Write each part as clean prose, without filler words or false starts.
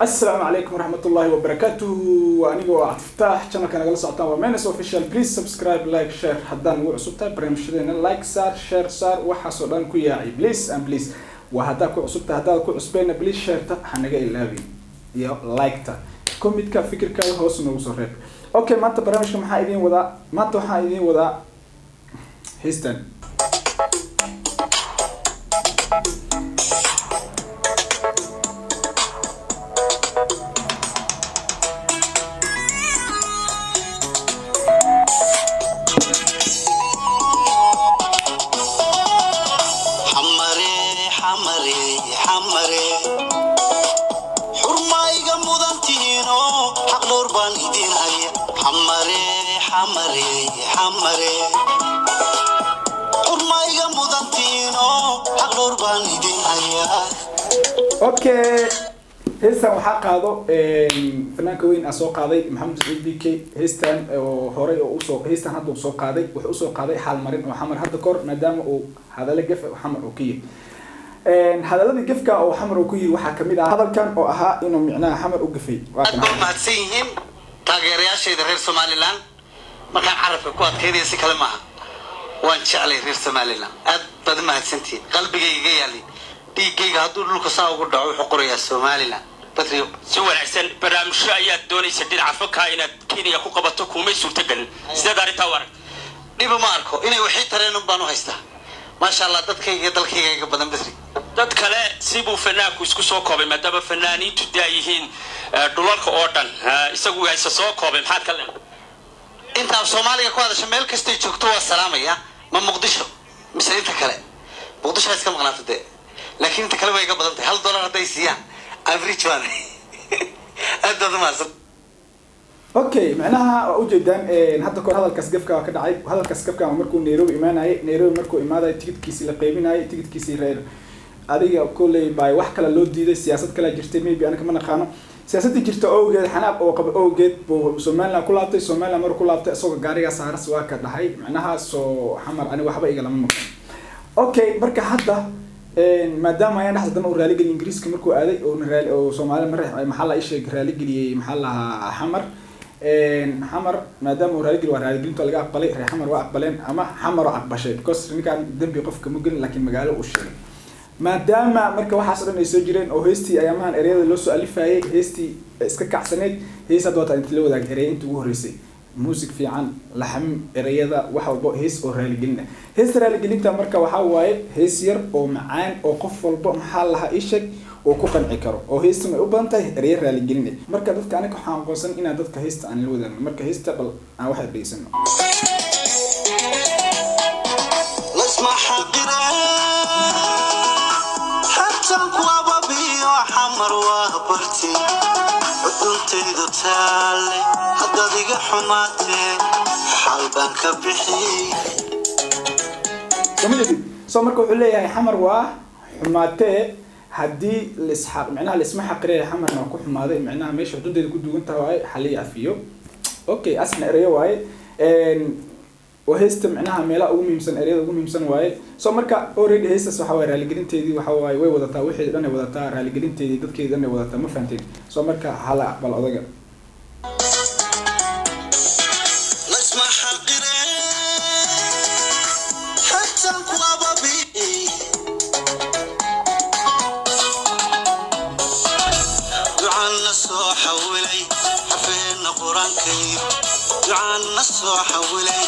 Asalaamu calaykum waraxmatullaahi wabarakaatuhu. Anigoo Cabdifataax, channelka nagala socotaan waa Menes Official. Please subscribe, like, share. Haddaan ugu cusub tahay barnaamijyadeena, like saar, share saar, waxaasoo dhan ku yaaci, please and please. Waa haddaa ku cusub tahay. Haddaad ku cusbeyna, please shareta ha naga ilaabin iyo like-ta, commentka, fikirkaaga hoos noogu soo reeb. Okay, maanta barnaamijka maxaa idiin wadaa? Maanta waxaa idiin wadaa heestan. Xamare, xamare, xamare, xurmayga mudantihiino, xaq dhowr baan idin haya. Xamare, xamare, xamare, xurmayga mudantihiino, xaq dhowr baan idin haya. Okay, heestan waxaa qaado fanaanka weyn aa soo qaaday, Maxamed Saciid BK. Heestan oo horey oo usoo, heestan hadda uu soo qaaday, wuxuu usoo qaaday xaal marin oo Xamar hadda kahor, maadaama uu hadallo gef oo Xamar uu ka yihi. Hadaladii gefka oo Xamar uu ku yihi waxaa kamid ah hadalkan oo ahaa inuu micnaha Xamar u gafay. Waa Aad kan. Ba mahadsan yihiin taageerayaashayda reer Somaliland. Markaan carabka ku adkaynaya, si kale maaha, waan jeclay reer Somaliland. Aad baad u mahadsantihiin. Qalbigayga iga yaalin, dhiiggayga hadduu dhulka saa ugu dhaco, wuxuu qorayaa Somaliland batriyo. Si wanaagsan. Barnaamijyo ayaad doonaysa dhinaca fanka inaad Kenya ku qabato, kumay suurtagelin. Sideed arrintaa u aragta? Dhiba ma arko, inay waxii tareen un baan u haystaa. Maasha Allah, dadkayga iyo dalkayga iga badan, Basri. Dad kale sibuu fanaanku isku soo koobay, maadaama fanaaniintu daa yihiin dhulalka oo dhan, isagu hayse soo koobay. Maxaad ka leedahay? Inta af Soomaaliga ku hadasha meel kastay joogto waa salaamaya. Ma Muqdisho mise inta kale? Muqdisho ha iska maqnaato dee, laakiin inta kale way iga badan tahay. $1 hadday siiyaan, average baan. Aad baad umahadsan. Okay, macnaha waa ujeedaan, hadda kahor hadalkaas gefka waa ka dhacay. Hadalkaas gefka waa markuu Nairobi imaanayay. Nairobi markuu imaadayay, tikidkiisii la qaybinayay, tikidkiisii reer adiga kolley baa wax kale loo diiday. Siyaasad kale jirtay, maybe, aniga ma naqaano. Siyaasadii jirta owgeed, xanaaq oo qaba owgeed, buu Somaliland ku laabtay. Somaliland markuu ku laabtay, isagoo gaarigaa saaras waa ka dhahay macnaha soo Xamar ani waxba igalama maqan. Okay, marka hadda maadaama ayaan dhexda dan uu raaligeliyay Ingiriiska markuu aaday oo raali oo Soomaali mar maxaa la isheeg raaligeliyey, maxaa la lahaa, Xamar, Xamar maadaama uu raaligeliy, waa raaligelinta laga aqbalay. Reer Xamar waa aqbaleen ama Xamar oo aqbashay, because ninkaan dembi qofka ma gelin, laakiin magaalo uu sheegay. Maadaama marka waxaas o dhan ay soo jireen oo heestii ayaamahan ereyada loo soo alifayay, heestii iska kacsaneyd, hees hadda wataa inta la wadaag erey inta ugu horreysay, music fiican, laxam, ereyada, wax walbo, hees oo raaligelin ah. Heesta raaligelinta marka waxaa waaye hees yar oo macaan oo qof walbo, maxaa lahaa ii sheeg, uu ku qanci karo, oo heestan ay u badan tahay ereyo raaligelin ah. Marka dadka aniga waxaan aqoonsan inaan dadka heesta aan la wadaagno. Marka heesta bal aan wax yar dhegeysano. Lasma xaqire, xabtan ku ababiyo, Xamar waa barti xuduntaydu taalle. Haddaad iga xumaatee, xal baan ka bixiyey. Soo ma jeedid? So marka wuxuu leeyahay Xamar waa xumaatee, haddii laisxaq, micnaha laisma xaqiraya, Xamarna waa ku xumaaday, micnaha meesha xudunteeda ku duugan tahay waaye, xaliya afiyo. Okay, asna ereyo waaye, waa heesta micnaha meelaha ugu muhiimsan, ereyada ugu muhiimsan waaye. So marka already heestas waxa waaye raaligelinteedii, waxa waaye way wadataa, wixii dhan ay wadataa, raaligelinteedii dadkeedii dhan ay wadataa. Ma fahanteen? So marka hala aqbal odaga. Lasma xaqire, xabtan ku ababiyo, ducaan la soo xawilay xarfeenna Qur-aankayo, ducaan la soo xawilay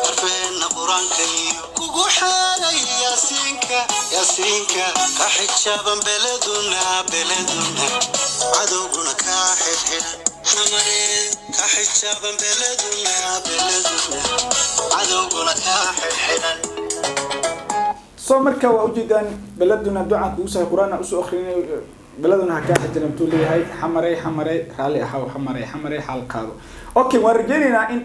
xarfeenna Qur-aankayo, kugu xeeray Yaasiinka, Yaasiinka ka xijaaban beleduna, beleduna cadowguna kaa xidhxidhan. Xamare ka xijaaban beleduna, beleduna cadowguna kaa xidhxidhan. So marka waa ujeedaan, beleduna ducaan kugu sahay, Qur-aan aan usoo akrinay, beleduna ha kaa xijanabtuu leeyahay. Xamarey, xamarey, raalli ahaw, xamarey, xamarey, xaal qaado. Okay, waan rajeynaynaa in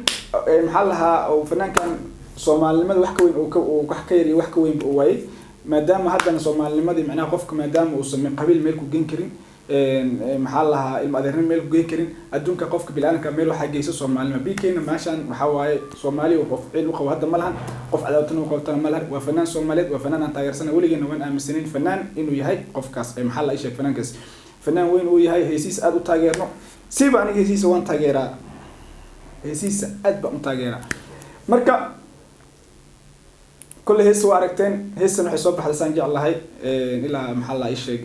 maxaa lahaa oo fanaankan soomaalinimada wax ka weyn uu ka uu wax ka yar iyo wax ka weynba uu waayey, maadaama haddana soomaalinimadii macnaha qofka maadaama uusan qabiil meel ku geen karin, maxaa lahaa, ilma adeernimo meel ku geen karin, adduunka qofka biniaadamka meel waxaa geysa soomaalinima. BKna meeshaan waxaa waaye Soomaaliya qof ciil u qabo hadda ma lahan, qof cadaawatana u qabtana ma lahan. Waa fanaan Soomaaliyeed, waa fanaan aan taageersana, weligeena waan aaminsanayn fanaan inuu yahay qofkaas. Maxaa la ii sheeg, fanaankaas Fanaan weyn uu yahay, heesiis aada u taageerno. Siba aniga heesiisa waan taageeraa, heesiisa aad baan u taageeraa. Marka kolley heesta waa aragteen. Heestan waxay soo baxday, saan jeclahay, ilaa maxaa la sheeg,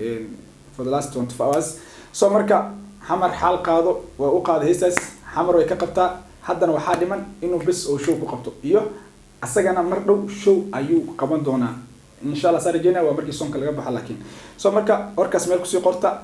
for the last 24 hours. So marka Xamar xaal qaado waa u qaaday heestaas. Xamar way ka qabtaa. Haddana waxaa dhiman inuu bes oo show ku qabto, iyo asagana mar dhow show ayuu qaban doonaa, insha Allah, saan rajeynaya, waa markii soonka laga baxa. Laakiin so marka warkaas meel kusii qorta,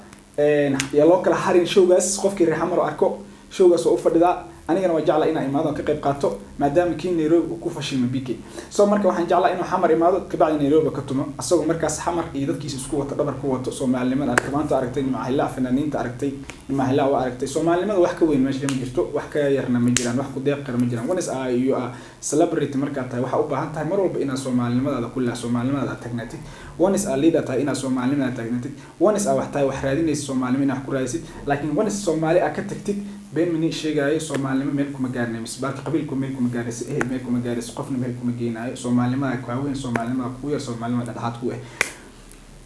yaa loo kala harin showgaas. Qofkii reer Xamar oo arko, showgaas waa u fadhidaa. Anigana waa jeclaa inaan imaado, ka qayb qaato, maadaama kii Nairobi uu ku fashilmay BK. So marka waxaan jeclaa inuu Xamar imaado, kabacdi Nairobi ka tumo, asagoo markaas Xamar iyo dadkiisa isku wato, dhabar ku wato. Soomaalinimada aragtay maanta, aragtay Nimcahilaa, fanaaniinta aragtay, Nimcahilaa waa aragtay. Soomaalinimada wax ka weyn meesha ma jirto, wax ka yarna ma jiraan, wax ku deeq kara ma jiraan. Once you are celebrity markaa tahay, waxaa u baahan tahay mar walba inaad soomaalinimadaada ku laa soomaalinimadaada aad taagnaatid. Once aa leader tahay, inaad soomaalinimadaada taagnaatid. Once aa wax tahay, wax raadinaysid, soomaalinimo inaad wax ku raadisid. Laakiin once Soomaali aa ka tagtid, been mani sheegaayo, soomaalinimo meel kuma gaarnay, mise baalki qabiilku meel kuma gaaraysa, ehel meel kuma gaaraysa, qofna meel kuma geenaayo. Soomaalinimada kaa weyn, soomaalinimada kugu yar, soomaalinimada dhexdhexaad ku ah.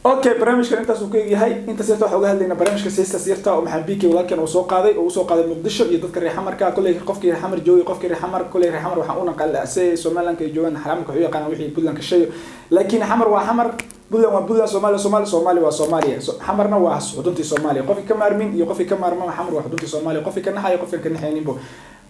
Okay, barnaamijkan intaas uu ku egyahay. Intaas yarta waxaa uga hadlaynaa barnaamijka heestaas yarta oo maxamed BK walaalkan uu soo qaaday, oo usoo qaaday Muqdisho iyo dadka reer Xamarka. Kolley qofkii reer Xamar joogay, qofkii reer Xamar, kolley reer Xamar waxaan u naqal si Somalilandka ay joogaan. Xamarka waxu yaqaanaan wixii Puntland ka sheegayo, laakiin Xamar waa Xamar, Puntland waa Puntland, Soomaaliya Soomaaliya, Soomaaliya waa Soomaaliya. Xamarna waa xuduntii Soomaaliya. Qofkii ka maarmin iyo qofkii ka maarmama, Xamar waa xuduntii Soomaaliya. Qofkii ka naxayo, qofkan ka naxayninbo.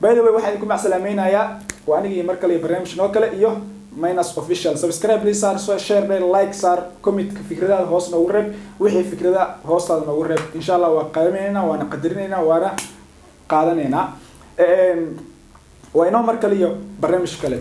By the way, waxaan idinku macsalaamaynayaa, waa anigii mar kale iyo barnaamij noo kale iyo Minus Official. Subscribe please saar, so share dhe, like saar, comment fikradaada hoos noogu reeb. Wixii fikrada hoostaada noogu reeb, insha Allah waa qaadanaynaa, waana qadarinaynaa, waana qaadanaynaa. Waa inoo mar kale iyo barnaamij kale.